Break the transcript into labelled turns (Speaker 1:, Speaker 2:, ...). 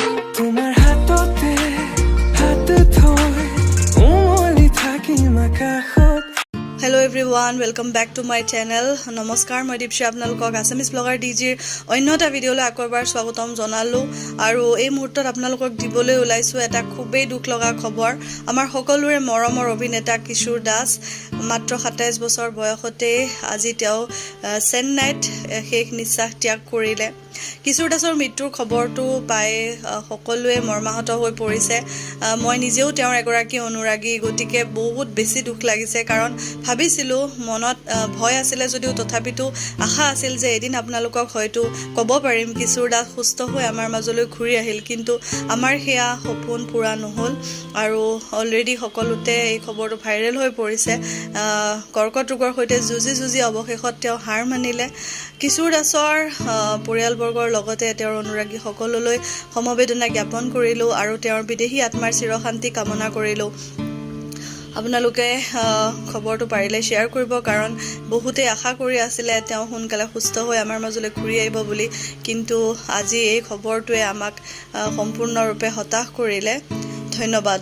Speaker 1: তোমাৰ হাততে হাত থৈ উমলি থাকিম আকাশত।
Speaker 2: Hello everyone, welcome back to my channel. নমস্কাৰ, মই দীপশী, আপোনালোকক আছামিজ ব্লগাৰ ডি জিৰ অন্য এটা ভিডিঅ'লৈ আকৌ এবাৰ স্বাগতম জনালোঁ। আৰু এই মুহূৰ্তত আপোনালোকক দিবলৈ ওলাইছোঁ এটা খুবেই দুখ লগা খবৰ। আমাৰ সকলোৰে মৰমৰ অভিনেতা কিশোৰ দাস, মাত্ৰ 27 বছৰ বয়সতেই আজি তেওঁ চেন্নাইত শেষ নিশ্বাস ত্যাগ কৰিলে। কিশোৰ দাসৰ মৃত্যুৰ খবৰটো পাই সকলোৱে মৰ্মাহত হৈ পৰিছে। মই নিজেও তেওঁৰ এগৰাকী অনুৰাগী, গতিকে বহুত বেছি দুখ লাগিছে। কাৰণ ভাবিছিলোঁ, মনত ভয় আছিলে যদিও তথাপিতো আশা আছিল যে এদিন আপোনালোকক হয়তো ক'ব পাৰিম কিশোৰ দাস সুস্থ হৈ আমাৰ মাজলৈ ঘূৰি আহিল। কিন্তু আমাৰ সেয়া সপোন পূৰা নহ'ল আৰু অলৰেডি সকলোতে এই খবৰটো ভাইৰেল হৈ পৰিছে। কৰ্কট ৰোগৰ সৈতে যুঁজি যুঁজি অৱশেষত তেওঁ হাৰ মানিলে। কিশোৰ দাসৰ পৰিয়ালবৰ্গৰ লগতে তেওঁৰ অনুৰাগী সকলোলৈ সমবেদনা জ্ঞাপন কৰিলোঁ আৰু তেওঁৰ বিদেহী আত্মাৰ চিৰশান্তি কামনা কৰিলোঁ। আপোনালোকে খবৰটো পাৰিলে শ্বেয়াৰ কৰিব, কাৰণ বহুতেই আশা কৰি আছিলে তেওঁ সোনকালে সুস্থ হৈ আমাৰ মাজলৈ ঘূৰি আহিব বুলি। কিন্তু আজি এই খবৰটোৱে আমাক সম্পূৰ্ণৰূপে হতাশ কৰিলে। ধন্যবাদ।